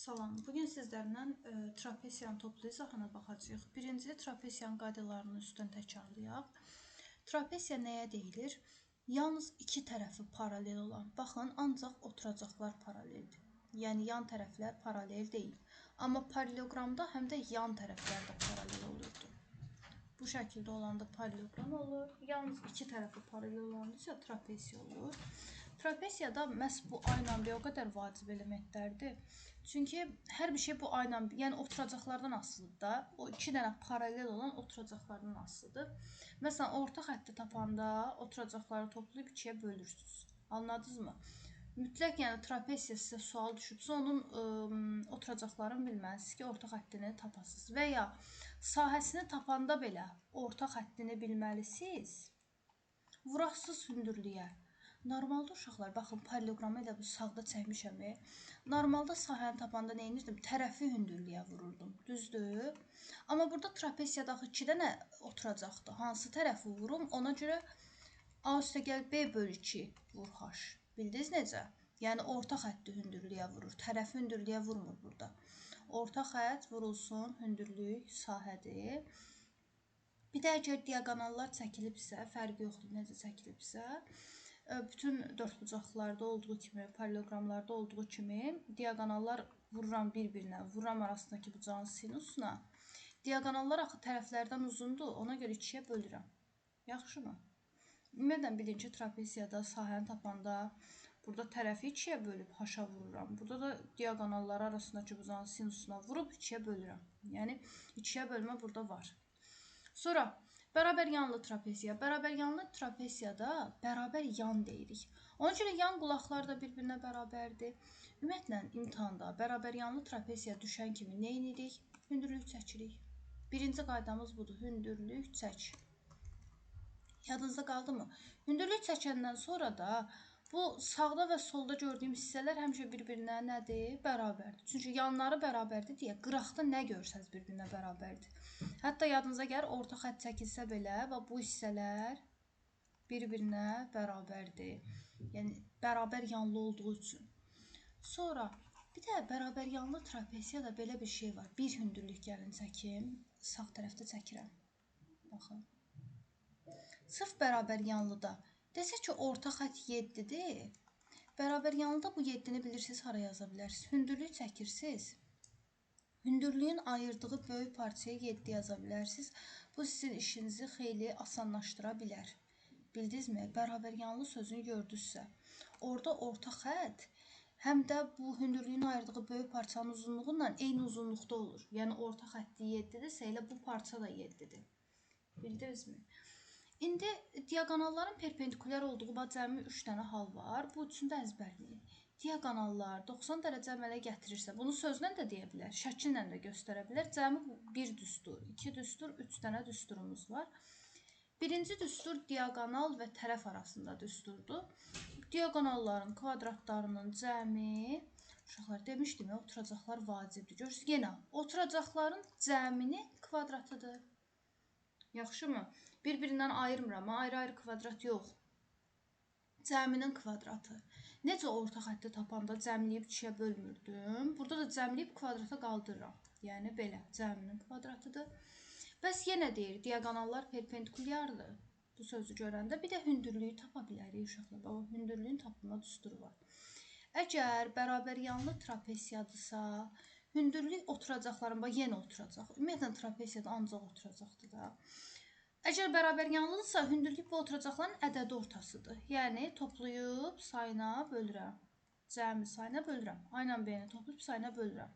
Salam. Bugün sizlərlə trapesiyanın toplu izahına baxacağıq. Birinci, trapesiyanın qaydalarını üstdən təkrarlayaq. Trapesiya nəyə deyilir? Yalnız iki tərəfi paralel olan. Baxın, ancaq oturacaqlar paraleldir. Yəni, yan tərəflər paralel deyil. Amma paralleloqramda həm də yan tərəflər də paralel olurdu. Bu şəkildə olanda paralleloqram olur. Yalnız iki tərəfi paralel olanda isə trapesiya olur. Trapesiyada məhz bu A ilə B o qədər vacib elementlərdir. Çünki hər bir şey bu A ilə B, yəni oturacaqlardan asılıdır da. O iki dənə paralel olan oturacaqlardan asılıdır. Məsələn, orta xətti tapanda oturacaqları toplayıb ikiyə bölürsünüz. Anladınızmı? Mütləq, yəni trapesiya sizə sual düşübsə, onun oturacaqlarını bilməlisiniz ki, orta xəttini tapasınız. Və ya sahəsini tapanda belə orta xəttini bilməlisiniz. Vurasınız hündürlüyə. Normalda uşaqlar, baxın, paralleloqramı elə bu sağda çəkmişəm. Normalda sahəni tapanda nə edirdim? Tərəfi hündürlüyə vururdum. Düzdür? Amma burada trapesiyada axı 2 dənə oturacaqdı. Hansı tərəfi vurum? Ona görə A üstə gəl B bölü 2 vur H. Bildiniz necə? Yəni orta xətti hündürlüyə vurur. Tərəfi hündürlüyə vurmur burada. Orta xətt vurulsun, hündürlük sahədir. Bir də əgər diaqonallar çəkilibsə, fərqi yoxdur necə çəkilibsə, bütün dördbucaqlarda olduğu kimi, paralleloqramlarda olduğu kimi diaqonallar vururam bir-birinə, vururam arasındakı bucağın sinusuna. Diaqonallar axı tərəflərdən uzundur, ona görə ikiyə bölürəm. Yaxşımı? Ümumiyyətlə, bilin ki, trapesiyada sahəni tapanda burada tərəfi ikiyə bölüb haşa vururam. Burada da diaqonalları arasındakı bucağın sinusuna vurub ikiyə bölürəm. Yəni, ikiyə bölmə burada var. Sonra, bərabər yanlı trapesiya. Bərabər yanlı trapesiyada bərabər yan deyirik. Ona görə yan qulaqlar da bir-birinə bərabərdir. Ümumiyyətlə, imtahanda bərabər yanlı trapesiya düşən kimi nə edirik? Hündürlük çəkirik. Birinci qaydamız budur. Hündürlük çək. Yadınızda qaldı mı? Hündürlük çəkəndən sonra da bu sağda və solda gördüyüm hissələr həmişə bir-birinə nədir? Bərabərdir. Çünki yanları bərabərdir deyə qıraqda nə görsəz bir-birinə bərabərdir. Hətta yadınıza gəlir, orta xətt çəkilsə belə və bu hissələr bir-birinə bərabərdir. Yəni, bərabər yanlı olduğu üçün. Sonra, bir də bərabər yanlı trapesiyada belə bir şey var. Bir hündürlük gəlin çəkim, sağ tərəfdə çəkirəm. Baxın. Sırf bərabər yanlıda. Desək ki, orta xətt 7-dir. Bərabər yanlıda bu 7-ni bilirsiniz, hara yaza bilərsiniz. Hündürlük çəkirsiniz. Hündürlüyün ayırdığı böyük parçaya 7 yaza bilərsiniz. Bu sizin işinizi xeyli asanlaşdıra bilər. Bildinizmi? Bərabər yanlı sözünü gördünüzsə, orada orta xətt həm də bu hündürlüyün ayırdığı böyük parçanın uzunluğu ilə eyni uzunluqda olur. Yəni, orta xətti 7-dirsə, elə bu parça da 7-dir. Bildinizmi? İndi diaqonalların perpendikulyar olduğu cəmi 3 dənə hal var. Bu üçünü də əzbərləyin. Diaqonallar 90 dərəcə əmələ gətirirsə, bunu sözlə də deyə bilər, şəkillə də göstərə bilər. Cəmi 1 düstur, 2 düstur, 3 dənə düsturumuz var. Birinci düstur diaqonal və tərəf arasında düsturdur. Diaqonalların kvadratlarının cəmi, uşaqlar demişdim, oturacaqlar vacibdir. Görürsünüz, yenə oturacaqların cəminin kvadratıdır. Yaxşımı? Bir-birindən ayırmıram, ayrı-ayrı kvadrat yox. Cəminin kvadratı. Necə orta xətti tapanda cəmləyib ikiyə bölmürdüm. Burada da cəmləyib kvadrata qaldırıram. Yəni belə, cəminin kvadratıdır. Bəs yenə deyir, diaqonallar perpendikulyardır. Bu sözü görəndə bir də hündürlüyü tapa bilərik uşaqlar. Bax, hündürlüyün tapılma düsturu var. Əgər bərabər yanlı trapesiyadırsa, hündürlük oturacaqların, bax, yenə oturacaq. Ümumiyyətlə, trapesiyada ancaq oturacaqdır da. Əgər bərabər yanlıdırsa, hündürlük bu oturacaqların ədədi ortasıdır. Yəni, toplayıb sayına bölürəm. Cəmi sayına bölürəm. A ilə B-ni toplayıb sayına bölürəm.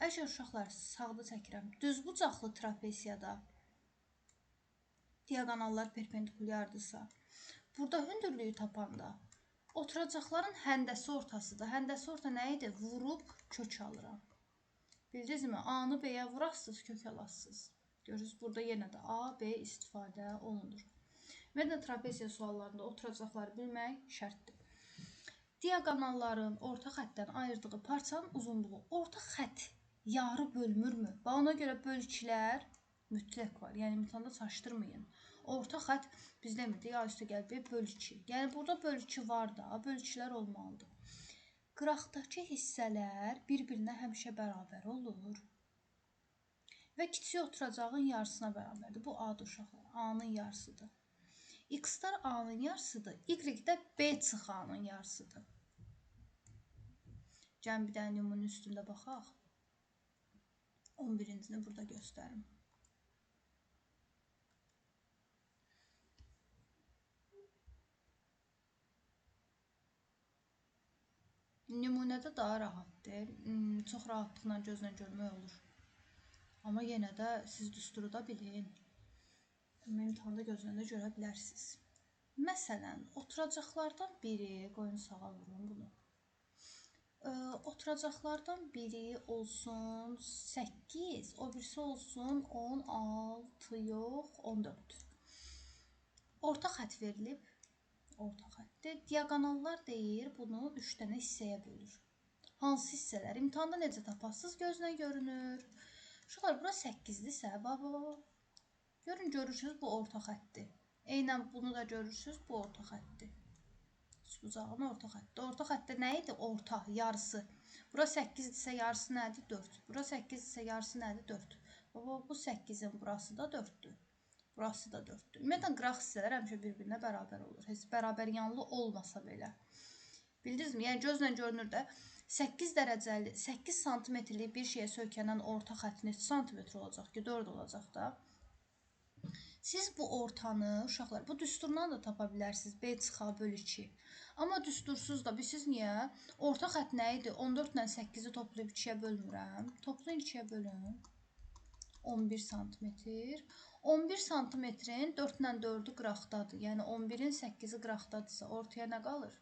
Əgər uşaqlar, sağda çəkirəm. Düzbucaqlı trapesiyada diaqonallar perpendikulyardırsa, burada hündürlüyü tapanda oturacaqların həndəsi ortasıdır. Həndəsi orta nə idi? Vurub kök alıram. Bildinizmi? A-nı B-yə vurasınız, kök alasınız. Görürsünüz, burada yenə də A, B istifadə olunur. Ümumiyyətlə, trapesiya suallarında oturacaqları bilmək şərtdir. Diaqonalların orta xəttdən ayırdığı parçanın uzunluğu. Orta xətt yarı bölmürmü? Bax, ona görə bölüklər mütləq var. Yəni, imtahanda çaşdırmayın. Orta xətt biz demirdik, A üstə gəl B böl 2. Yəni, burada böl 2 var da, bölüklər olmalıdır. Qıraqdakı hissələr bir-birinə həmişə bərabər olur. Və kiçik oturacağın yarısına bərabərdir. Bu A-dır uşaqlar. A-nın yarısıdır. X-lar A-nın yarısıdır. Y də B çıx A-nın yarısıdır. Gəlin bir dənə nümunə üstündə baxaq. 11-cini burada göstərim. Nümunədə daha rahatdır. Çox rahatlıqla gözlə görmək olur. Amma yenə də siz düsturu da bilin. İmtahanda gözlə də görə bilərsiniz. Məsələn, oturacaqlardan biri, qoyun sağa vurun bunu. Oturacaqlardan biri olsun 8, o birisi olsun 16, yox, 14. Orta xətt verilib. Orta xəttdir. Diaqonallar deyir, bunu 3 dənə hissəyə bölür. Hansı hissələr? İmtahanda necə tapasınız? Gözlə görünür. Uşaqlar, bura 8-dirsə, bax, bax, bax. Görün, görürsünüz, bu orta xəttdir. Eynən bunu da görürsünüz, bu orta xəttdir. Üçbucağın orta xətti. Orta xəttdə nə idi? Orta, yarısı. Bura 8-dirsə, yarısı nədir? 4. Bura 8-dirsə, yarısı nədir? 4. Bax, bu 8-in burası da 4-dür. Burası da 4-dür. Ümumiyyətlə, qıraq hissələr həmişə bir-birinə bərabər olur. Heç bərabər yanlı olmasa belə. Bildinizmi? Yəni, gözlə görünür də 8 dərəcəli, 8 santimetrlik bir şeyə söykənən orta xətt neçə santimetr olacaq ki? 4 olacaq da. Siz bu ortanı, uşaqlar, bu düsturla da tapa bilərsiniz. B çıx A bölü 2. Amma düstursuz da, bilirsiniz niyə? Orta xətt nə idi? 14 ilə 8-i toplayıb 2-yə bölmürəm. Toplayın 2-yə bölün. 11 santimetr. 11 santimetrin 4 ilə 4-ü qıraqdadır. Yəni 11-in 8-i qıraqdadırsa ortaya nə qalır?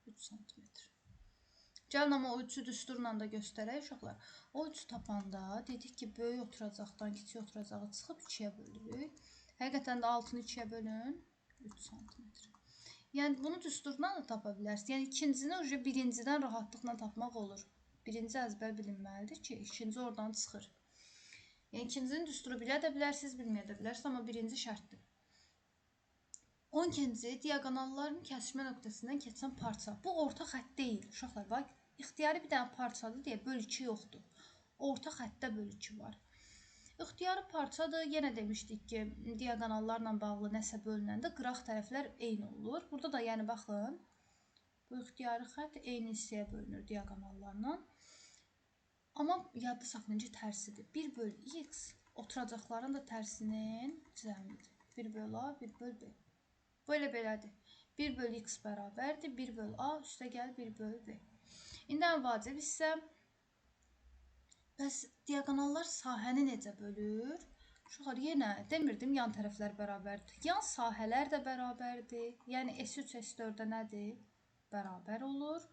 3 santimetr. Gəlin amma o 3-ü düsturla da göstərək uşaqlar. O 3-ü tapanda dedik ki, böyük oturacaqdan kiçik oturacağı çıxıb 2-yə bölürük. Həqiqətən də 6-nı 2-yə bölün. 3 santimetr. Yəni bunu düsturla da tapa bilərsiniz. Yəni ikincini birincidən rahatlıqla tapmaq olur. Birinci əzbər bilinməlidir ki, ikinci oradan çıxır. Yəni ikincinin düsturu bilə də bilərsiniz, bilməyə də bilərsiniz, amma birinci şərtdir. 12-ci diaqonalların kəsişmə nöqtəsindən keçən parça. Bu orta xətt deyil, uşaqlar. Bax, ixtiyari bir dənə parçadır deyə böl 2 yoxdur. Orta xəttdə böl 2 var. İxtiyari parçadır. Yenə demişdik ki, diaqonallarla bağlı nəsə bölünəndə qıraq tərəflər eyni olur. Burada da yəni baxın, bu ixtiyari xətt eyni hissəyə bölünür diaqonallarla. Amma yadda saxlayın ki, tərsidir. 1 böl x oturacaqların da tərsinin cəmidir. 1 böl a, 1 böl b. Bu elə belədir. 1 böl x bərabərdir. 1 böl a üstə gəl 1 böl b. İndi ən vacib hissə, bəs diaqonallar sahəni necə bölür? Uşaqlar, yenə demirdim yan tərəflər bərabərdir. Yan sahələr də bərabərdir. Yəni S3, S4-də nədir? Bərabər olur.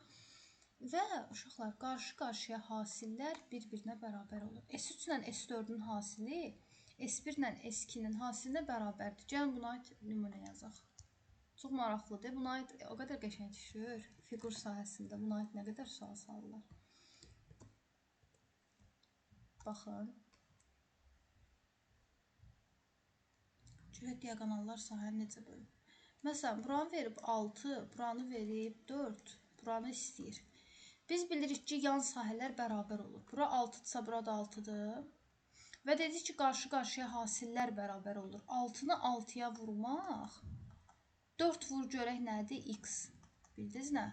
Və uşaqlar, qarşı-qarşıya hasillər bir-birinə bərabər olur. S3 ilə S4-ün hasili S1 ilə S2-nin hasilinə bərabərdir. Gəlin buna aid nümunə yazaq. Çox maraqlıdır. Buna aid o qədər qəşəng düşür. Fiqur sahəsində buna aid nə qədər sual salırlar. Baxın. Görək diaqonallar sahəni necə bölür. Məsələn, buranı verib 6, buranı verib 4, buranı istəyir. Biz bilirik ki, yan sahələr bərabər olur. Bura 6-dırsa, bura da 6-dır. Və dedik ki, qarşı-qarşıya hasillər bərabər olur. 6-nı 6-ya vurmaq, 4 vur görək nədir? X. Bildiniz nə?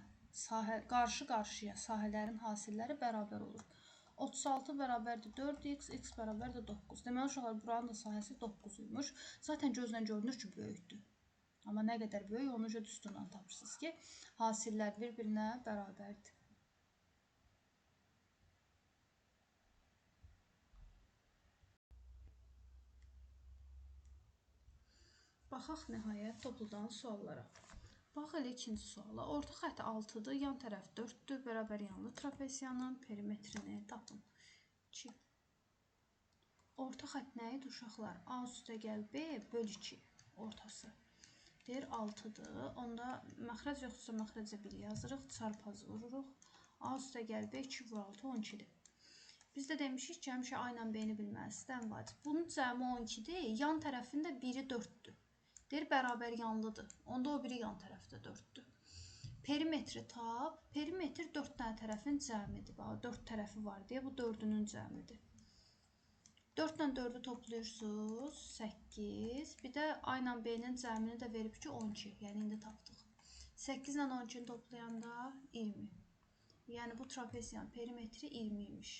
Qarşı-qarşıya sahələrin hasilləri bərabər olur. 36 bərabərdir 4x, x bərabərdir 9. Deməli, uşaqlar, buranın da sahəsi 9 imiş. Zaten gözlə görünür ki, böyükdür. Amma nə qədər böyük, onu düsturla tapırsınız ki, hasillər bir-birinə bərabərdir. Baxaq nəhayət topludan suallara. Bax elə ikinci suala. Orta xətt 6-dır, yan tərəf 4-dür. Bərabər yanlı trapesiyanın perimetrini tapın. 2. Orta xətt nə idi uşaqlar? A üstə gəl B böl 2 ortası. Deyir 6-dır. Onda məxrəc yoxdursa məxrəcə 1 yazırıq. Çarpaz vururuq. A üstə gəl B 2 vur 6 12-dir. Biz də demişik ki, həmişə A ilə B-ni bilməlisiniz. Ən vacib. Bunun cəmi 12-dir. Yan tərəfində biri 4-dür. Deyir, bərabər yanlıdır. Onda o biri yan tərəfdə 4-dür. Perimetri tap. Perimetr 4 dənə tərəfin cəmidir. Bax, 4 tərəfi var deyə bu 4-ünün cəmidir. 4 ilə 4-ü toplayırsınız. 8. Bir də A ilə B-nin cəmini də verib ki, 12. Yəni, indi tapdıq. 8 ilə 12-ni toplayanda 20. Yəni, bu trapesiyanın perimetri 20 imiş.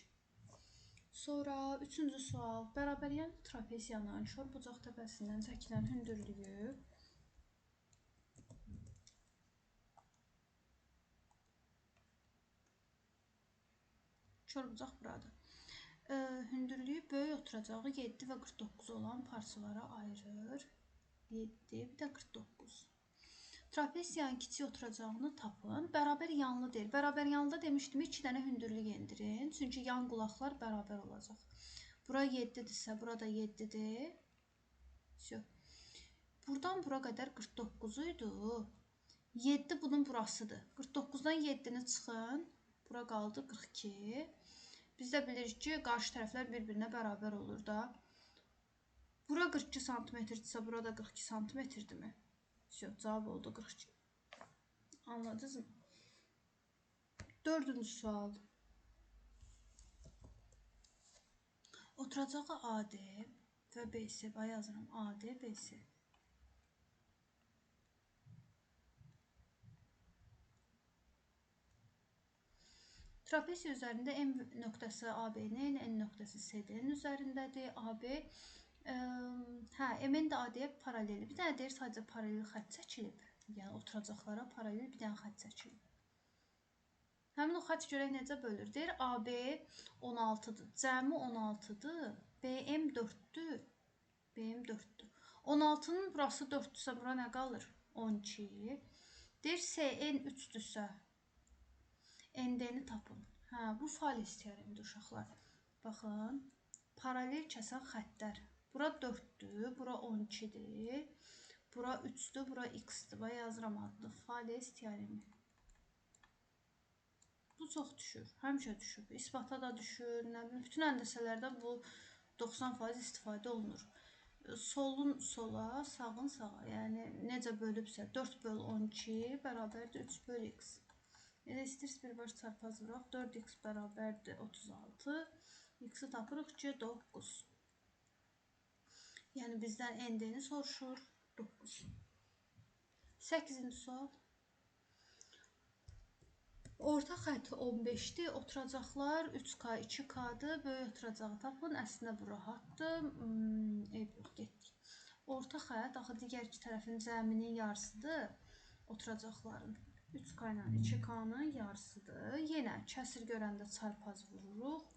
Sonra 3-cü sual. Bərabər yanlı trapesiyanın kor bucaq təpəsindən çəkilən hündürlüyü kor bucaq buradır. Hündürlüyü böyük oturacağı 7 və 49 olan parçalara ayırır. 7, bir də 49. Trapesiyanın kiçik oturacağını tapın. Bərabər yanlı deyir. Bərabər yanlıda demişdim, 2 dənə hündürlük endirin. Çünki yan qulaqlar bərabər olacaq. Bura 7-dirsə, burada 7-dir. Buradan bura qədər 49 idi. 7 bunun burasıdır. 49-dan 7-ni çıxın. Bura qaldı 42. Biz də bilirik ki, qarşı tərəflər bir-birinə bərabər olur da. Bura 42 santimetrdirsə, burada 42 santimetrdirmi? Cavab oldu 42. Anladınız mı? 4-cü sual. Oturacağı AD və BC. Bax, yazıram. AD, BC. Trapesiya üzərində M nöqtəsi AB-nin, N nöqtəsi CD-nin üzərindədir. AB, MN də AD-yə paraleldir. Bir dənə deyir, sadəcə paralel xətt çəkilib. Yəni, oturacaqlara paralel bir dənə xətt çəkilib. Həmin o xətt görək necə bölür. Deyir, AB 16-dır. Cəmi 16-dır. BM 4-dür. BM 4-dür. 16-nın burası 4-dürsə, bura nə qalır? 12. Deyir, SN 3-dürsə, ND-ni tapın. Hə, bu Fales teoremidir uşaqlar. Baxın, paralel kəsən xəttlər. Bura 4-dür, bura 12-dir, bura 3-dür, bura x-dir. Bax, yazıram adını. Fales teoremi. Bu çox düşür, həmişə düşür. İsbata da düşür, nə bilim, bütün həndəsələrdə bu 90% istifadə olunur. Solun sola, sağın sağa. Yəni, necə bölübsə, 4 böl 12 bərabərdir 3 böl x. Elə istəyirsiniz bir baş çarpaz vuraq. 4x bərabərdir 36. X-i tapırıq ki, 9. Yəni, bizdən ND-ni soruşur. 9. 8-ci sual. Orta xətt 15-dir. Oturacaqlar 3K, 2K-dır. Böyük oturacağı tapın. Əslində, bu rahatdır. Eyb yox, getdik. Orta xətt, axı digər iki tərəfin cəminin yarısıdır oturacaqların. 3K ilə 2K-nın yarısıdır. Yenə kəsir görəndə çarpaz vururuq.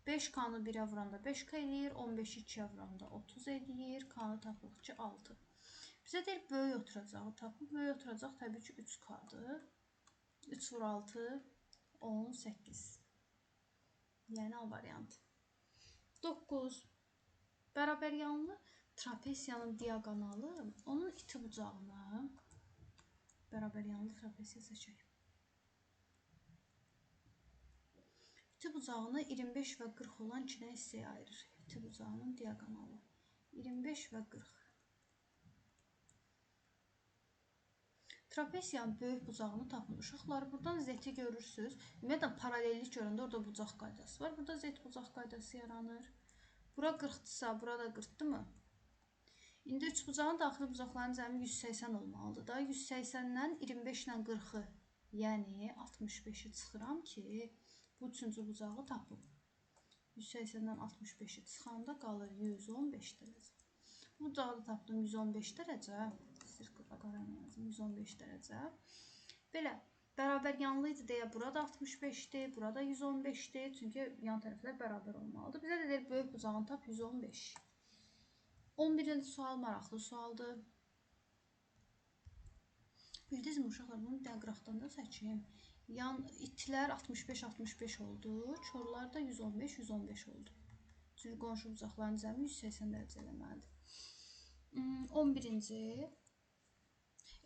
5K-nı 1-ə vuranda 5K eləyir, 15-i 2-yə vuranda 30 eləyir. K-nı tapırıq ki, 6. Bizə deyir, böyük oturacağı tapın. Böyük oturacaq təbii ki, 3K-dır. 3 vur 6, 18. Yəni, A variantı. 9. Bərabər yanlı trapesiyanın diaqonalı, onun iti bucağını bərabər yanlı trapesiya seçək. İti bucağını 25 və 40 olan iki dənə hissəyə ayırır. İti bucağının diaqonalı. 25 və 40. Trapesiyanın böyük bucağını tapın. Uşaqlar, buradan Z-i görürsünüz. Ümumiyyətlə, paralellik görəndə orada bucaq qaydası var. Burada Z bucaq qaydası yaranır. Bura 40-dırsa, burada 40-dırmı? İndi üç bucağın daxili bucaqların cəmi 180 olmalıdır da. 180-dən 25 ilə 40-ı, yəni 65-i çıxıram ki, bu üçüncü bucağı tapım. 180-dən 65-i çıxanda qalır 115 dərəcə. Bu bucağı da tapdım 115 dərəcə. Sırf qaranı yazım, 115 dərəcə. Belə, bərabər yanlı idi deyə burada 65-dir, burada 115-dir. Çünki yan tərəflər bərabər olmalıdır. Bizə də deyir, böyük bucağını tap 115. 11-ci sual maraqlı sualdır. Bildinizmi uşaqlar, bunu bir dənə qıraqdan da seçim. Yan itilər 65-65 oldu, korlar da 115-115 oldu. Çünki qonşu bucaqların cəmi 180 dərəcə eləməlidir. 11-ci.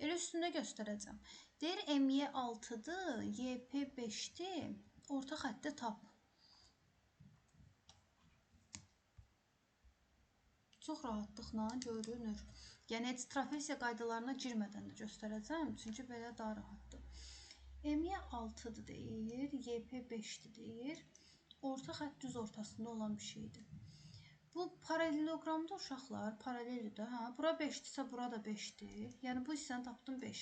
Elə üstündə göstərəcəm. Deyir, MY 6-dır, YP 5-dir. Orta xətti tap. Çox rahatlıqla görünür. Yəni, heç trapesiya qaydalarına girmədən də göstərəcəm. Çünki belə daha rahatdır. MY 6-dır deyir, YP 5-dir deyir. Orta xətt düz ortasında olan bir şeydir. Bu paralelogramda uşaqlar paraleldir də, hə? Bura 5-dirsə bura da 5-dir. Yəni bu hissəni tapdım 5.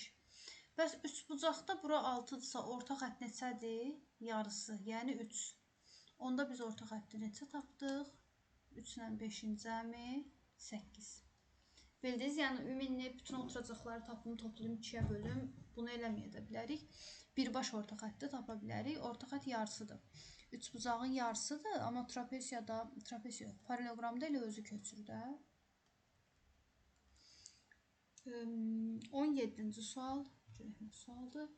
Bəs üçbucaqda bura 6-dırsa orta xətt neçədir? Yarısı, yəni 3. Onda biz orta xətti neçə tapdıq? 3 ilə 5-in cəmi 8. Bildiniz, yəni ümumi bütün oturacaqları tapım, toplayım, 2-yə bölüm. Bunu eləməyə də bilərik. Birbaş orta xətti tapa bilərik. Orta xətt yarısıdır. Üçbucağın yarısıdır, amma trapesiyada, trapesiya yox, paralelogramda elə özü köçür də. 17-ci sual, görək nə sualdır.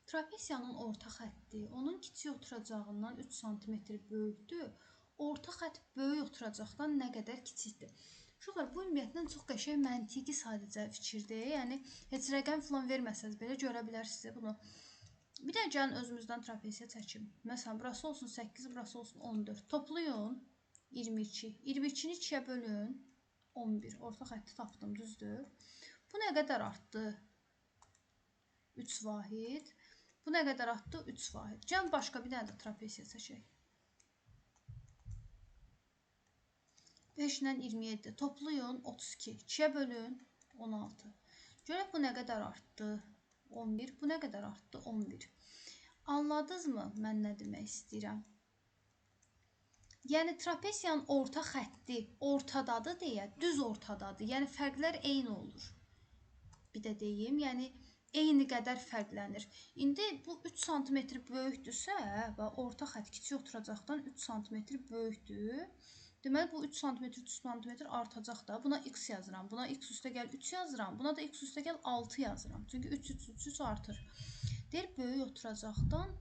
Trapesiyanın orta xətti onun kiçik oturacağından 3 sm böyükdür. Orta xətt böyük oturacaqdan nə qədər kiçikdir? Uşaqlar, bu ümumiyyətlə çox qəşəng məntiqi sadəcə fikirdir. Yəni, heç rəqəm filan verməsəniz belə görə bilərsiniz bunu. Bir də gəlin özümüzdən trapesiya çəkim. Məsələn, burası olsun 8, burası olsun 14. Toplayın 22. 22-ni 2-yə bölün 11. Orta xətti tapdım, düzdür? Bu nə qədər artdı? 3 vahid. Bu nə qədər artdı? 3 vahid. Gəlin başqa bir dənə də trapesiya çəkək. 5 ilə 27. Toplayın 32. 2-yə bölün 16. Görək bu nə qədər artdı? 11. Bu nə qədər artdı? 11. Anladınızmı mən nə demək istəyirəm? Yəni trapesiyanın orta xətti ortadadır deyə düz ortadadır. Yəni fərqlər eyni olur. Bir də deyim, yəni eyni qədər fərqlənir. İndi bu 3 sm böyükdürsə və orta xətt kiçik oturacaqdan 3 sm böyükdür. Deməli, bu 3 sm, 3 sm artacaq da. Buna x yazıram. Buna x üstə gəl 3 yazıram. Buna da x üstə gəl 6 yazıram. Çünki 3, 3, 3, 3 artır. Deyir, böyük oturacaqdan,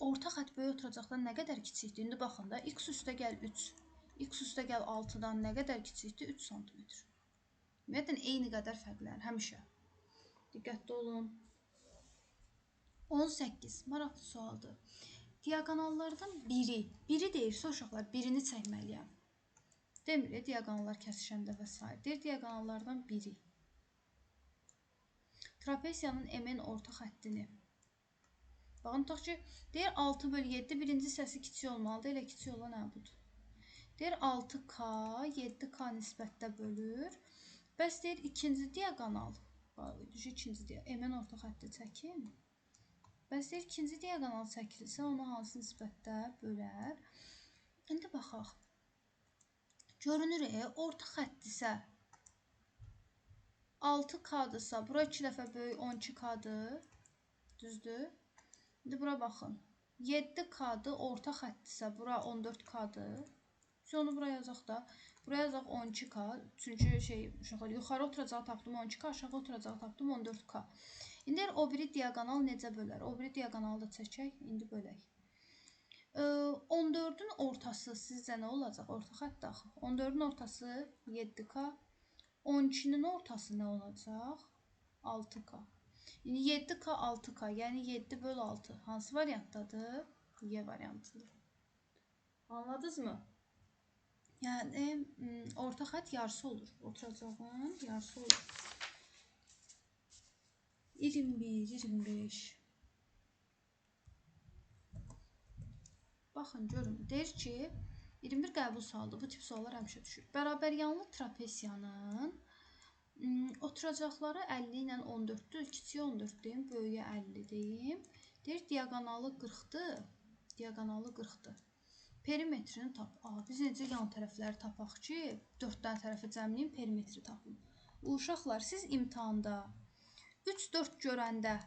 orta xətt böyük oturacaqdan nə qədər kiçikdir? İndi baxın da, x üstə gəl 3, x üstə gəl 6-dan nə qədər kiçikdir? 3 sm. Ümumiyyətlə, eyni qədər fərqlənir həmişə. Diqqətli olun. 18. Maraqlı sualdır. Diaqonallardan biri. Biri deyirsə uşaqlar, birini çəkməliyəm. Demir, diaqonallar kəsişəndə və s. Deyir, diaqonallardan biri. Trapesiyanın MN orta xəttini. Baxın, tutaq ki, deyir 6 bölü 7, birinci hissəsi kiçik olmalıdır. Elə kiçik olan nə budur? Deyir 6K, 7K nisbətdə bölür. Bəs deyir, ikinci diaqonal. Düş, ikinci diaqonal. MN orta xətti çəkim. Bəs deyir, ikinci diaqonal çəkilsə, onu hansı nisbətdə bölər? İndi baxaq. Görünür, orta xətt isə 6K-dırsa, bura 2 dəfə böyük 12K-dır. Düzdür? İndi bura baxın. 7K-dır, orta xətt isə bura 14K-dır. Biz onu bura yazaq da. Bura yazaq 12K. Çünki şey, uşaqlar, yuxarı oturacağı tapdım 12K, aşağı oturacağı tapdım 14K. İndi o biri diaqonal necə bölər? O biri diaqonalı da çəkək, indi bölək. 14-ün ortası sizcə nə olacaq? Orta xətt axı. 14-ün ortası 7K. 12-nin ortası nə olacaq? 6K. İndi 7K, 6K, yəni 7 böl 6. Hansı variantdadır? Y variantıdır. Anladınızmı? Yəni, orta xətt yarısı olur. Oturacağın yarısı olur. 21, 25. Baxın, görün. Deyir ki, 21 qəbul sualıdır. Bu tip suallar həmişə düşür. Bərabər yanlı trapesiyanın oturacaqları 50 ilə 14-dür. Kiçiyə 14 deyim, böyüyə 50 deyim. Deyir, diaqonalı 40-dır. Diaqonalı 40-dır. Perimetrini tap. Biz necə yan tərəfləri tapaq ki, 4 dənə tərəfi cəmləyim, perimetri tapım. Uşaqlar, siz imtahanda 3-4 görəndə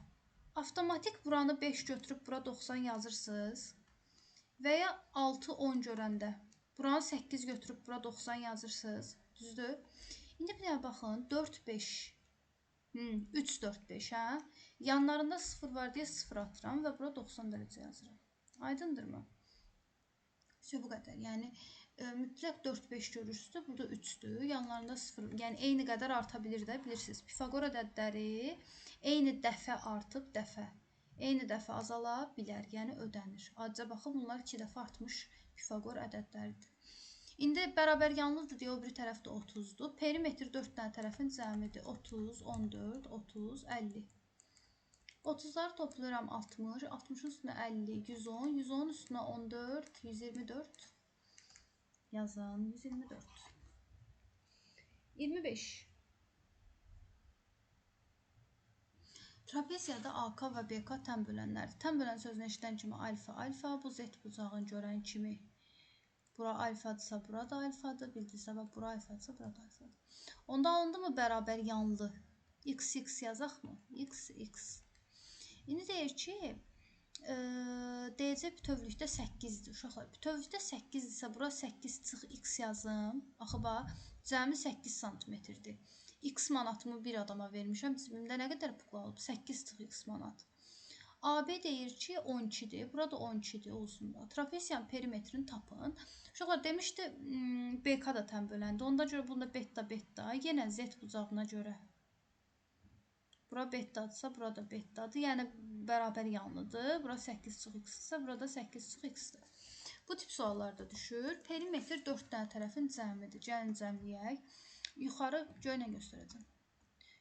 avtomatik buranı 5 götürüb bura 90 yazırsınız. Və ya 6-10 görəndə buranı 8 götürüb bura 90 yazırsınız. Düzdür? İndi bir dənə baxın. 4-5. 3-4-5. Hə? Yanlarında 0 var deyə 0 atıram və bura 90 dərəcə yazıram. Aydındırmı? Bu qədər. Yəni, mütləq 4-5 görürsünüz. Burada 3-dür. Yanlarında 0. Yəni, eyni qədər arta bilir də, bilirsiniz. Pifaqor ədədləri eyni dəfə artıb dəfə. Eyni dəfə azala bilər. Yəni, ödənir. Adicə baxın, bunlar 2 dəfə artmış Pifaqor ədədləridir. İndi bərabər yanlıdır deyə o biri tərəfdə 30-dur. Perimetr 4 dənə tərəfin cəmidir. 30, 14, 30, 50. 30-ları toplayıram 60, 60-ın üstünə 50, 110, 110-un üstünə 14, 124. Yazın, 124. 25. Trapeziyada AK və BK tən bölənlərdir. Tən bölən sözünü eşidən kimi alfa, alfa, bu Z bucağını görən kimi bura alfadırsa, bura da alfadır. Bildiyiniz səbəb bura alfadırsa, bura da alfadır. Onda alındı mı bərabər yanlı? X, X yazaq mı? X, X. İndi deyir ki, DC bütövlükdə 8-dir. Uşaqlar, bütövlükdə 8-dirsə, bura 8 çıx X yazım. Axı, bax, cəmi 8 santimetrdir. X manatımı bir adama vermişəm. Cibimdə nə qədər pul alıb? 8 çıx X manat. AB deyir ki, 12-dir. Burada 12-dir olsun da. Trapeziyanın perimetrini tapın. Uşaqlar, demişdi, BK da tən böləndi. Onda görə bunda beta, beta. Yenə Z bucağına görə. Bura betadırsa, bura da betadır. Yəni, bərabər yanlıdır. Bura 8 çıx x-dirsə, burada 8 çıx x-dir. Bu tip suallarda düşür. Perimetr 4 dənə tərəfin cəmidir. Gəlin cəmləyək. Yuxarı göylə göstərəcəm.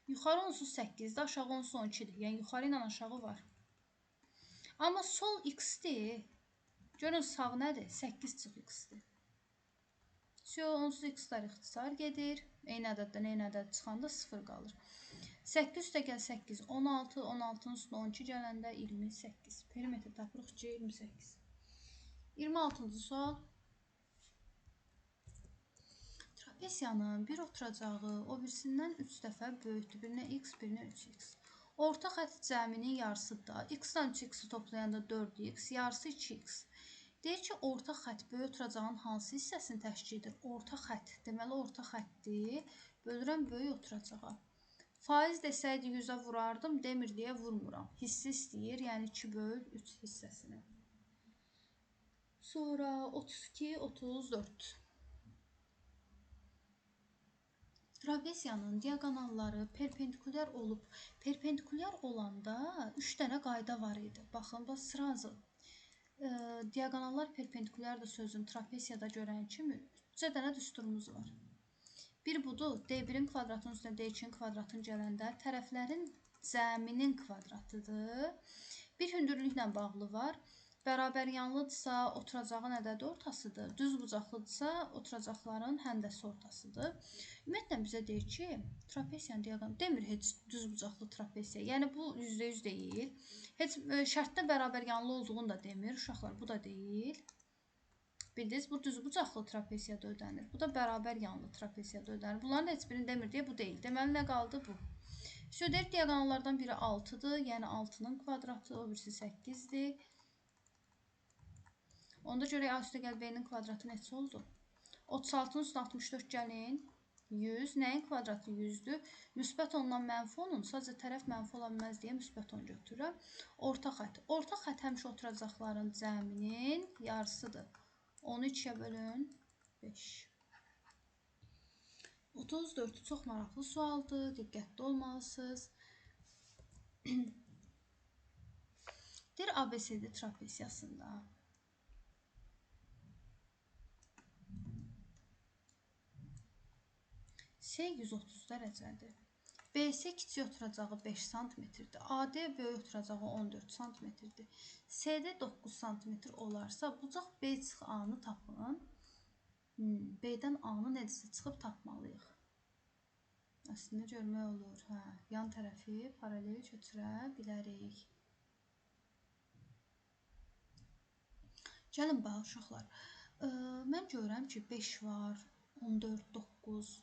Yuxarı onsuz 8-dir, aşağı onsuz 12-dir. Yəni, yuxarı ilə aşağı var. Amma sol x-dir. Görün, sağ nədir? 8 çıx x-dir. Onsuz x-lar ixtisar gedir. Eyni ədəddən eyni ədəd çıxanda 0 qalır. 8 üstə gəl 8, 16, 16-nın üstünə 12 gələndə 28. Perimetr tapırıq ki, 28. 26-cı sual. Trapeziyanın bir oturacağı o birisindən 3 dəfə böyükdür. Birinə x, birinə 3x. Orta xətt cəminin yarısıdır. X-dan 3x-i toplayanda 4x, yarısı 2x. Deyir ki, orta xətt böyük oturacağın hansı hissəsini təşkil edir? Orta xətt. Deməli, orta xətti bölürəm böyük oturacağa. Faiz desəydi 100-ə vurardım, demir deyə vurmuram. Hissi istəyir, yəni 2 böl 3 hissəsini. Sonra 32, 34. Trapeziyanın diaqonalları perpendikulyar olub. Perpendikulyar olanda 3 dənə qayda var idi. Baxın, bax, sırazı. Diaqonallar perpendikulyar da sözün trapeziyada görən kimi 3 dənə düsturumuz var. Bir budur, D1-in kvadratının üstünə D2-nin kvadratını gələndə tərəflərin cəminin kvadratıdır. Bir hündürlüklə bağlı var. Bərabər yanlıdırsa, oturacağın ədədi ortasıdır. Düz bucaqlıdırsa, oturacaqların həndəsi ortasıdır. Ümumiyyətlə, bizə deyir ki, trapeziyanın diaqonalı demir heç düz bucaqlı trapeziya. Yəni, bu %100 deyil. Heç şərtdə bərabər yanlı olduğunu da demir. Uşaqlar, bu da deyil. Bildiniz, bu düz bucaqlı trapeziyada ödənir. Bu da bərabər yanlı trapeziyada ödənir. Bunların heç birini demir deyə bu deyil. Deməli, nə qaldı bu? Södər diaqonallardan biri 6-dır. Yəni, 6-nın kvadratı, o birisi 8-dir. Onda görək, A üstə gəl B-nin kvadratı neçə oldu? 36-nın üstünə 64 gəlin. 100. Nəyin kvadratı 100-dür? Müsbət 10-dan mənfi 10-un. Sadəcə tərəf mənfi ola bilməz deyə müsbət 10 götürürəm. Orta xətt. Orta xətt həmişə oturacaqların cəminin yarısıdır. 10-u 2-yə bölün, 5. 34 çox maraqlı sualdır. Diqqətli olmalısınız. Deyir ABCD trapeziyasında. C 130 dərəcədir. BC kiçik oturacağı 5 santimetrdir. AD böyük oturacağı 14 santimetrdir. CD 9 santimetr olarsa, bucaq B çıx A-nı tapın. B-dən A-nı necəsə çıxıb tapmalıyıq. Əslində görmək olur. Hə, yan tərəfi paralel köçürə bilərik. Gəlin bax, uşaqlar. Mən görürəm ki, 5 var, 14, 9.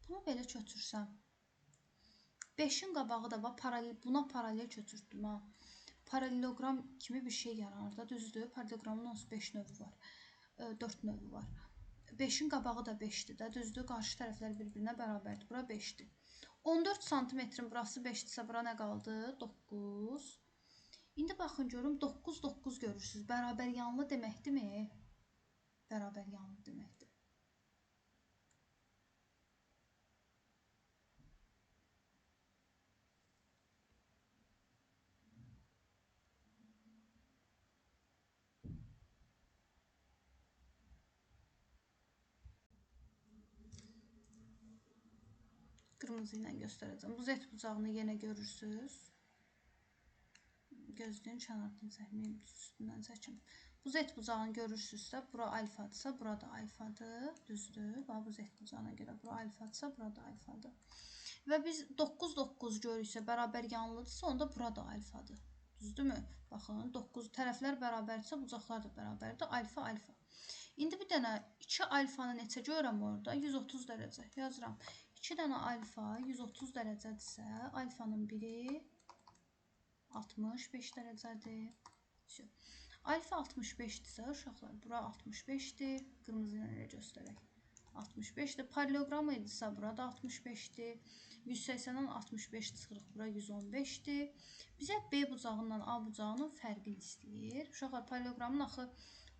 Bunu belə köçürsəm. 5-in qabağı da var, buna paralel köçürtdüm ha. Paraleloqram kimi bir şey yaranır da, düzdür. Paraleloqramın onsuz 5 növü var, 4 növü var. 5-in qabağı da 5-dir də, düzdür. Qarşı tərəflər bir-birinə bərabərdir. Bura 5-dir. 14 santimetrin burası 5-dirsə, bura nə qaldı? 9. İndi baxın görüm, 9, 9 görürsünüz. Bərabər yanlı deməkdirmi? Bərabər yanlı deməkdir. Qırmızı ilə göstərəcəm. Bu Z bucağını yenə görürsünüz. Gözləyin, kənardan çəkməyim, üstündən çəkim. Bu Z bucağını görürsünüzsə, bura alfadırsa, bura da alfadır. Düzdür. Bax, bu Z bucağına görə bura alfadırsa, bura da alfadır. Və biz 9, 9 görürüksə, bərabər yanlıdırsa, onda bura da alfadır. Düzdürmü? Baxın, 9 tərəflər bərabərdirsə, bucaqlar da bərabərdir. Alfa, alfa. İndi bir dənə 2 alfanı neçə görürəm orada? 130 dərəcə. Yazıram. 2 dənə alfa 130 dərəcədirsə, alfanın biri 65 dərəcədir. Alfa 65-dirsə, uşaqlar, bura 65-dir. Qırmızı ilə elə göstərək. 65-dir. Paralleloqram idisə, bura da 65-dir. 180-dən 65 çıxırıq, bura 115-dir. Bizə B bucağından A bucağının fərqini istəyir. Uşaqlar, paralleloqramın axı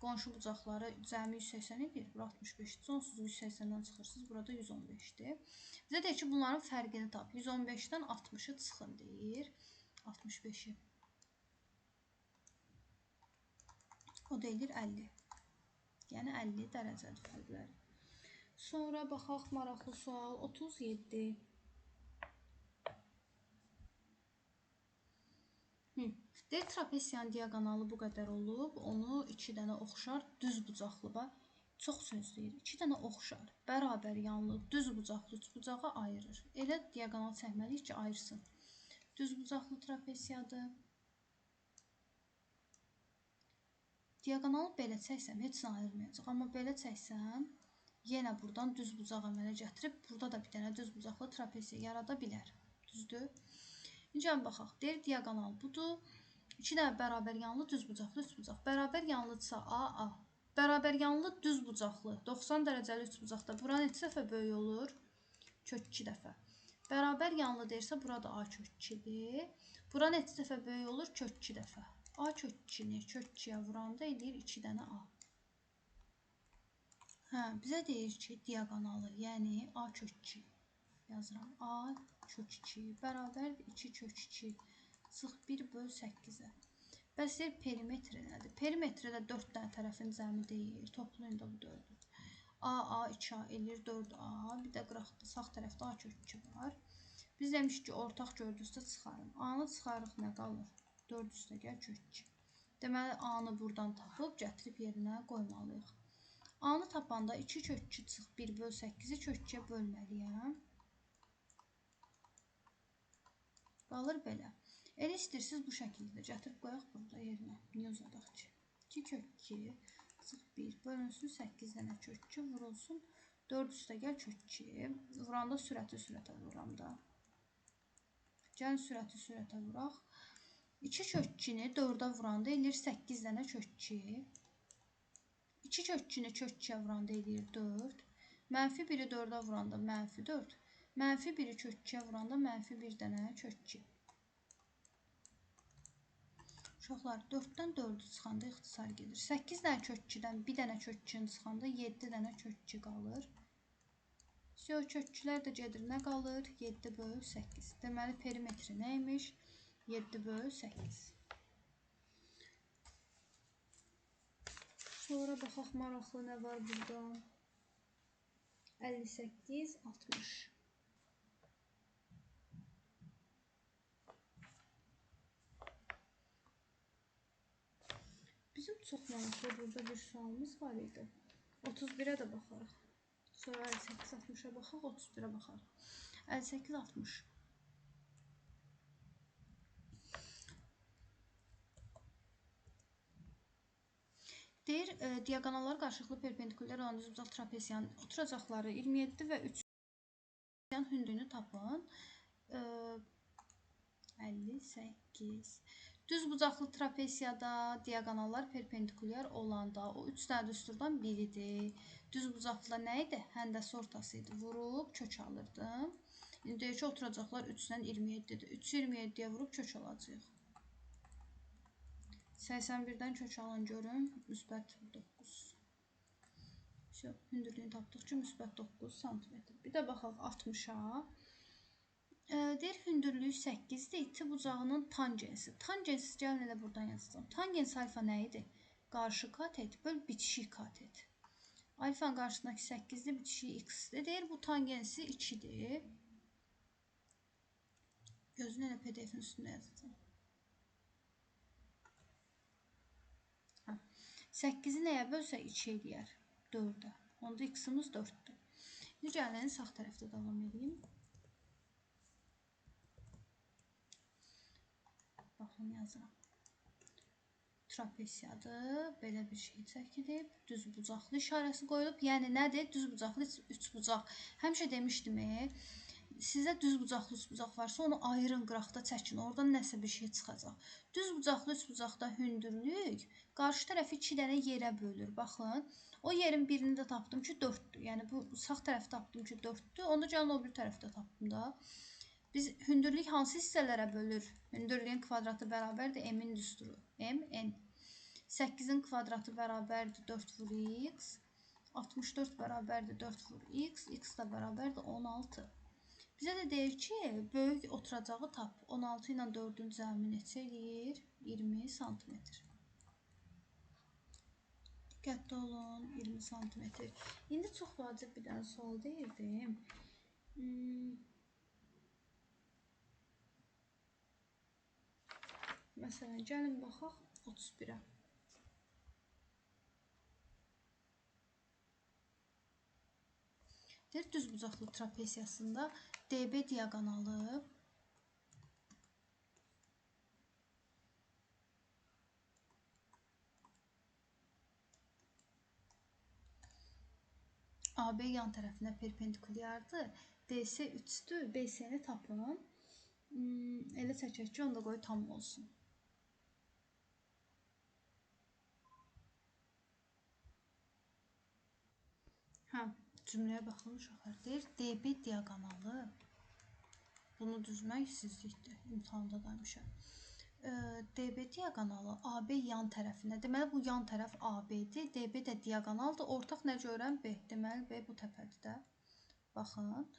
qonşu bucaqları cəmi 180 edir. Bura 65-dir. Onsuz 180-dən çıxırsınız, burada 115-dir. Bizə deyir ki, bunların fərqini tap. 115-dən 60-ı çıxın deyir. 65-i. O da eləyir 50. Yəni 50 dərəcədir fərqləri. Sonra baxaq maraqlı sual 37. Deyir, trapesiyanın diaqonalı bu qədər olub. Onu 2 dənə oxşar düz bucaqlı. Bax, çox söz deyir. 2 dənə oxşar, bərabər yanlı düz bucaqlı üçbucağa ayırır. Elə diaqonal çəkməliyik ki, ayırsın. Düz bucaqlı trapesiyadır. Diaqonalı belə çəksəm, heç nə ayırmayacaq. Amma belə çəksəm, yenə buradan düz bucaq əmələ gətirib, burada da bir dənə düz bucaqlı trapesiya yarada bilər. Düzdür? İndi baxaq. Deyir, diaqonal budur. 2 dənə bərabər yanlı düz bucaqlı üçbucaq. Bərabər yanlıdırsa A, A. Bərabər yanlı düz bucaqlı 90 dərəcəli üçbucaqda bura neçə dəfə böyük olur? Kök 2 dəfə. Bərabər yanlı deyirsə, burada A kök 2-dir. Bura neçə dəfə böyük olur? Kök 2 dəfə. A kök 2-ni kök 2-yə vuranda eləyir 2 dənə A. Hə, bizə deyir ki, diaqonalı, yəni A kök 2 yazıram. A kök 2 bərabərdir 2 kök 2 çıx 1 böl 8-ə. Bəs deyir, perimetri nədir? Perimetri də 4 dənə tərəfin cəmi deyir. Toplayın da bu 4-ü. A, A, 2A eləyir 4A. Bir də qıraqda, sağ tərəfdə A kök 2 var. Biz demişik ki, ortaq gördünüzsə çıxarın. A-nı çıxarıq, nə qalır? 4 üstə gəl kök 2. Deməli, A-nı buradan tapıb, gətirib yerinə qoymalıyıq. A-nı tapanda 2 kök 2 çıx 1 böl 8-i kök 2-yə bölməliyəm. Qalır belə. Elə istəyirsiniz bu şəkildə gətirib qoyaq burada yerinə. Niyə uzadaq ki? 2 kök 2 çıx 1 bölünsün 8 dənə kök 2 vurulsun. 4 üstə gəl kök 2. Vuranda sürəti sürətə vururam da. Gəlin sürəti sürətə vuraq. 2 kök 2-ni 4-ə vuranda eləyir 8 dənə kök 2. 2 kök 2-ni kök 2-yə vuranda eləyir 4. Mənfi 1-i 4-ə vuranda mənfi 4. Mənfi 1-i kök 2-yə vuranda mənfi 1 dənə kök 2. Uşaqlar, 4-dən 4-ü çıxanda ixtisar gedir. 8 dənə kök 2-dən 1 dənə kök 2-ni çıxanda 7 dənə kök 2 qalır. Sonra kök 2-lər də gedir. Nə qalır? 7 böl 8. Deməli, perimetri nə imiş? 7 böl 8. Sonra baxaq maraqlı nə var burada. 58, 60. Bizim çox maraqlı burada bir sualımız var idi. 31-ə də baxarıq. Sonra 58, 60-a baxaq, 31-ə baxarıq. 58, 60. Deyir, diaqonallar qarşılıqlı perpendikulyar olan düzbucaq trapesiyanın oturacaqları 27 və 3 hündürlüyünü tapın. 58. Düzbucaqlı trapesiyada diaqonallar perpendikulyar olanda o 3 dənə düsturdan biridir. Düzbucaqlıda nə idi? Həndəsi ortası idi. Vurub kök alırdım. İndi deyir ki, oturacaqlar 3-dən 27-dir. 3-ü 27-yə vurub kök alacağıq. 81-dən kök alın görüm. Müsbət 9. Hündürlüyünü tapdıq ki, müsbət 9 sm. Bir də baxaq 60-a. Deyir, hündürlüyü 8-dir. İti bucağının tangensi. Tangensi gəlin elə buradan yazacağım. Tangens alfa nə idi? Qarşı katet böl bitişik katet. Alfanın qarşısındakı 8-dir, bitişiyi x-dir. Deyir, bu tangensi 2-dir. Gözünü elə PDF-in üstündə yazacağım. 8-i nəyə bölsək 2 eləyər? 4-ə. Onda x-imiz 4-dür. İndi gəlin sağ tərəfdə davam edeyim. Baxın, yazıram. Trapesiyadır. Belə bir şey çəkilib. Düz bucaqlı işarəsi qoyulub. Yəni nədir? Düz bucaqlı üçbucaq. Həmişə demişdim, sizə düz bucaqlı üçbucaq varsa, onu ayırın, qıraqda çəkin. Oradan nəsə bir şey çıxacaq. Düz bucaqlı üçbucaqda hündürlük qarşı tərəfi 2 dənə yerə bölür. Baxın, o yerin birini də tapdım ki, 4-dür. Yəni, bu sağ tərəfi tapdım ki, 4-dür. Onda gəlin o bir tərəfdə tapdım da. Biz hündürlük hansı hissələrə bölür? Hündürlüyün kvadratı bərabərdir m-in düsturu. M, n. 8-in kvadratı bərabərdir 4 vur x. 64 bərabərdir 4 vur x. X də bərabərdir 16. Bizə də deyir ki, böyük oturacağı tap. 16 ilə 4-ün cəmi neçə eləyir? 20 santimetr. Diqqətli olun, 20 santimetr. İndi çox vacib bir dənə sual deyirdim. Məsələn, gəlin baxaq 31-ə. Deyir, düzbucaqlı trapesiyasında DB diaqonalı AB yan tərəfinə perpendikulyardır. DC 3-dür. BC-ni tapın. Elə çəkək ki, onda qoy tam olsun. Hə. Cümləyə baxın uşaqlar. Deyir, DB diaqonalı. Bunu düzmək sizlikdir. İmtahanda da həmişə. DB diaqonalı AB yan tərəfinə. Deməli, bu yan tərəf AB-dir. DB də diaqonaldır. Ortaq nə görən B. Deməli, B bu təpədir də. Baxın.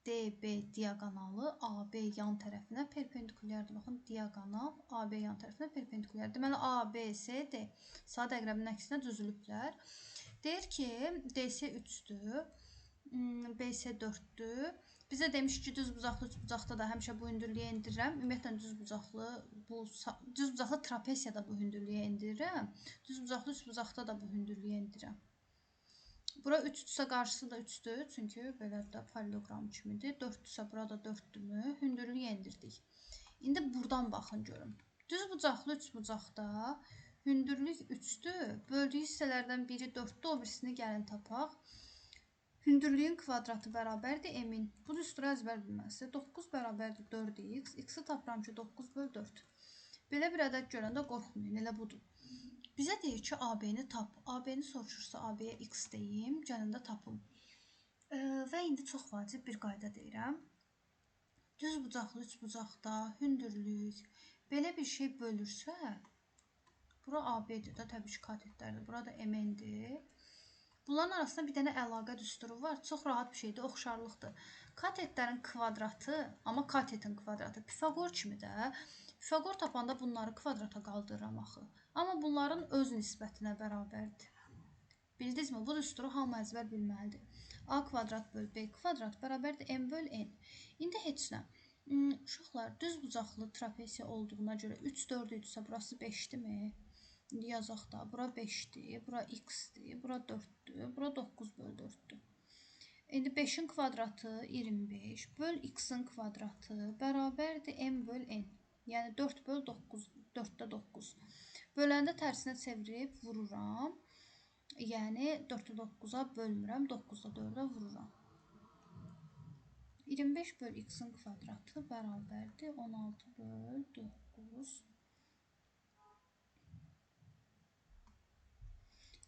DB diaqonalı AB yan tərəfinə perpendikulyardır. Baxın, diaqonal AB yan tərəfinə perpendikulyardır. Deməli, A, B, C, D. Saat əqrəbinin əksinə düzülüblər. Deyir ki, DC 3-dür, BC 4-dür. Bizə demiş ki, düz bucaqlı üçbucaqda da həmişə bu hündürlüyə endirirəm. Ümumiyyətlə, düz bucaqlı trapesiyada bu hündürlüyə endirirəm. Düz bucaqlı üçbucaqda da bu hündürlüyə endirirəm. Bura 3-dürsə qarşısı da 3-dür, çünki belə də paralleloqram kimidir. 4-dürsə burada 4-dürmü? Hündürlüyə endirdik. İndi buradan baxın görüm. Düz bucaqlı üçbucaqda hündürlük 3-dür. Böldüyü hissələrdən biri 4-dür, o birisini gəlin tapaq. Hündürlüyün kvadratı bərabərdir m-in. Bu düsturu əzbər bilməlisiniz. 9 bərabərdir 4x. X-i tapıram ki, 9 böl 4. Belə bir ədəd görəndə qorxmayın, elə budur. Bizə deyir ki, AB-ni tap. AB-ni soruşursa AB-yə x deyim, gəlin də tapım. Və indi çox vacib bir qayda deyirəm. Düz bucaqlı üçbucaqda hündürlük belə bir şey bölürsə, bura AB-dir də, təbii ki, katetlərdir. Bura da MN-dir. Bunların arasında bir dənə əlaqə düsturu var. Çox rahat bir şeydir, oxşarlıqdır. Katetlərin kvadratı, amma katetin kvadratı Pifaqor kimi də. Pifaqor tapanda bunları kvadrata qaldırıram axı. Amma bunların öz nisbətinə bərabərdir. Bildinizmi? Bu düsturu hamı əzbər bilməlidir. A kvadrat böl B kvadrat bərabərdir M böl N. İndi heç nə. Uşaqlar, düz bucaqlı trapesiya olduğuna görə 3, 4 idisə burası 5-dirmi? İndi yazaq da, bura 5-dir, bura x-dir, bura 4-dür, bura 9 böl 4-dür. İndi 5-in kvadratı 25 böl x-in kvadratı bərabərdir m böl n. Yəni 4 böl 9, 4-də 9. Böləndə tərsinə çevirib vururam. Yəni 4-də 9-a bölmürəm, 9-da 4-ə vururam. 25 böl x-in kvadratı bərabərdir 16 böl 9.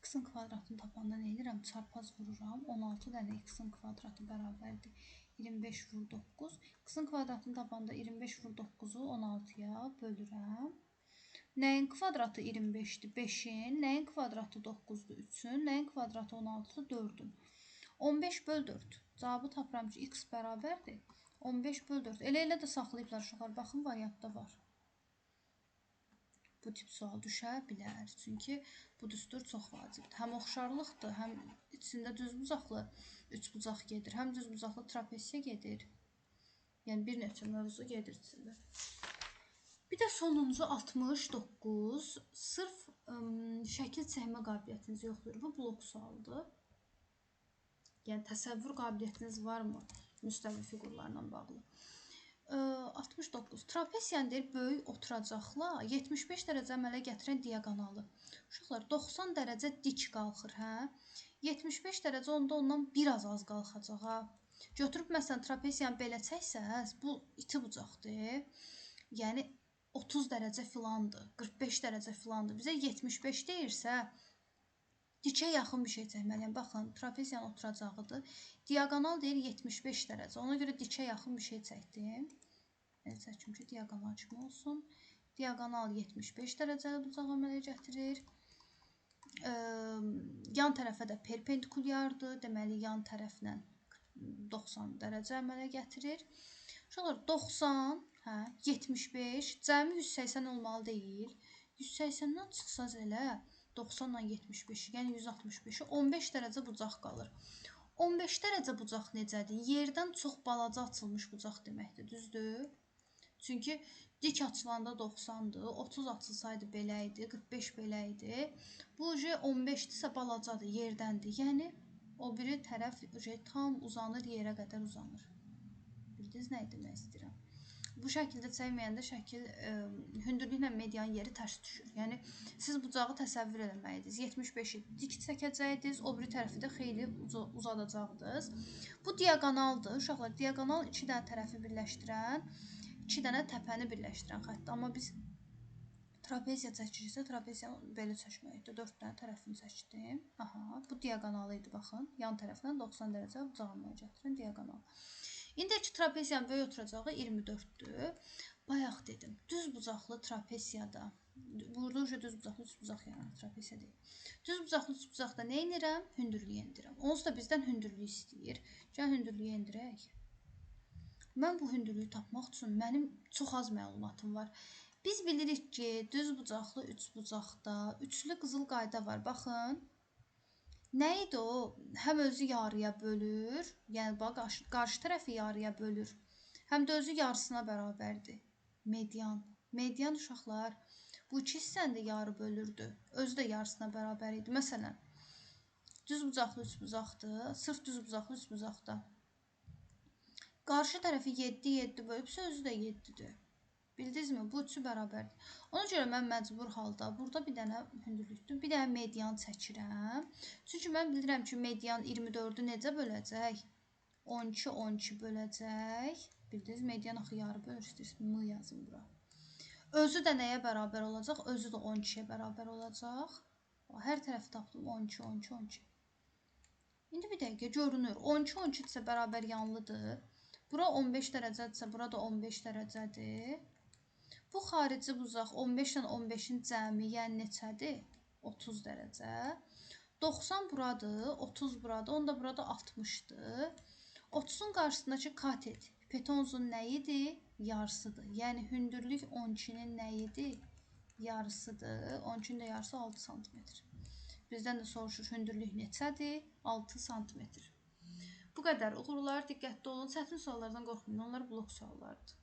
X-in kvadratını tapanda nə edirəm? Çarpaz vururam. 16 dənə x-in kvadratı bərabərdir 25 vur 9. X-in kvadratını tapanda 25 vur 9-u 16-ya bölürəm. Nəyin kvadratı 25-dir? 5-in. Nəyin kvadratı 9-dur? 3-ün. Nəyin kvadratı 16-dır? 4-ün. 15 böl 4. Cavabı tapıram ki, x bərabərdir 15 böl 4. Elə-elə də saxlayıblar uşaqlar. Baxın, variantda var. Bu tip sual düşə bilər. Çünki bu düstur çox vacibdir. Həm oxşarlıqdır, həm içində düzbucaqlı üçbucaq gedir, həm düzbucaqlı trapesiya gedir. Yəni, bir neçə mövzu gedir içində. Bir də sonuncu 69. Sırf Şəkil çəkmə qabiliyyətinizi yoxlayır. Bu blok sualıdır. Yəni, təsəvvür qabiliyyətiniz varmı müstəvi fiqurlarla bağlı? 69. Trapesiyanı deyir, böyük oturacaqla 75 dərəcə əmələ gətirən diaqonalı. Uşaqlar, 90 dərəcə dik qalxır, hə? 75 dərəcə onda ondan biraz az qalxacaq, ha? Götürüb, məsələn, trapesiyanı belə çəksəz, bu iti bucaqdır. Yəni, 30 dərəcə filandır, 45 dərəcə filandır. Bizə 75 deyirsə, dikə yaxın bir şey çəkməliyəm. Baxın, trapesiyanın oturacağıdır. Diaqonal deyir 75 dərəcə. Ona görə dikə yaxın bir şey çəkdim. Elə çəkim ki, diaqonal kimi olsun. Diaqonal 75 dərəcəli bucaq əmələ gətirir. Yan tərəfə də perpendikulyardır. Deməli, yan tərəflə 90 dərəcə əmələ gətirir. Uşaqlar, 90, hə, 75, cəmi 180 olmalı deyil. 180-dən çıxsaz elə 90 ilə 75-i, yəni 165-i 15 dərəcə bucaq qalır. 15 dərəcə bucaq necədir? Yerdən çox balaca açılmış bucaq deməkdir, düzdür? Çünki dik açılanda 90-dır, 30 açılsaydı belə idi, 45 belə idi. Bu 15-dirsə balacadır, yerdəndir. Yəni, o biri tərəf tam uzanır, yerə qədər uzanır. Bildiniz nə demək istəyirəm? Bu şəkildə çəkməyəndə şəkil hündürlüklə medianın yeri tərs düşür. Yəni, siz bucağı təsəvvür eləməliydiniz. 75-i dik çəkəcəydiniz, o biri tərəfi də xeyli uzadacaqdınız. Bu diaqonaldır. Uşaqlar, diaqonal iki dənə tərəfi birləşdirən, iki dənə təpəni birləşdirən xəttdir. Amma biz trapeziya çəkiriksə, trapeziyanı belə çəkməliyik. 4 dənə tərəfini çəkdim. Aha, bu diaqonalı idi, baxın. Yan tərəfindən 90 dərəcə bucağı əmələ gətirən diaqonal. İndi ki, trapeziyanın böyük oturacağı 24-dür. Bayaq dedim, düz bucaqlı trapeziyada, burada düz bucaqlı düz bucaq yaranır, trapeziya deyil. Düz bucaqlı düz bucaqda nə indirəm? Hündürlüyü endirəm. Onsuz da bizdən hündürlüyü istəyir. Gəl hündürlüyü endirək. Mən bu hündürlüyü tapmaq üçün mənim çox az məlumatım var. Biz bilirik ki, düz bucaqlı üç bucaqda üçlü qızıl qayda var. Baxın. Nə idi o? Həm özü yarıya bölür, yəni bax, qarşı tərəfi yarıya bölür, həm də özü yarısına bərabərdir. Median. Median uşaqlar, bu iki hissəni də yarı bölürdü. Özü də yarısına bərabər idi. Məsələn, düz bucaqlı üç bucaqdır, sırf düz bucaqlı üç bucaqda. Qarşı tərəfi 7, 7 bölübsə, özü də 7-dir. Bildinizmi? Bu üçü bərabərdir. Ona görə mən məcbur halda burada bir dənə hündürlükdür, bir dənə median çəkirəm. Çünki mən bilirəm ki, median 24-ü necə böləcək? 12, 12 böləcək. Bildiniz, median axı yarı bölür, istəyirsiniz, M yazın bura. Özü də nəyə bərabər olacaq? Özü də 12-yə bərabər olacaq. Hər tərəfi tapdım, 12, 12, 12. İndi bir dəqiqə görünür. 12, 12 isə bərabər yanlıdır. Bura 15 dərəcədirsə, bura da 15 dərəcədir. Bu xarici bucaq 15 ilə 15-in cəmi, yəni neçədir? 30 dərəcə. 90 buradır, 30 buradır, onda burada 60-dır. 30-un qarşısındakı katet hipotenuzun nəyidir? Yarısıdır. Yəni hündürlük 12-nin nəyidir? Yarısıdır. 12-nin də yarısı 6 sm. Bizdən də soruşur hündürlük neçədir? 6 sm. Bu qədər. Uğurlar, diqqətli olun. Çətin suallardan qorxmayın. Onlar blok suallardır.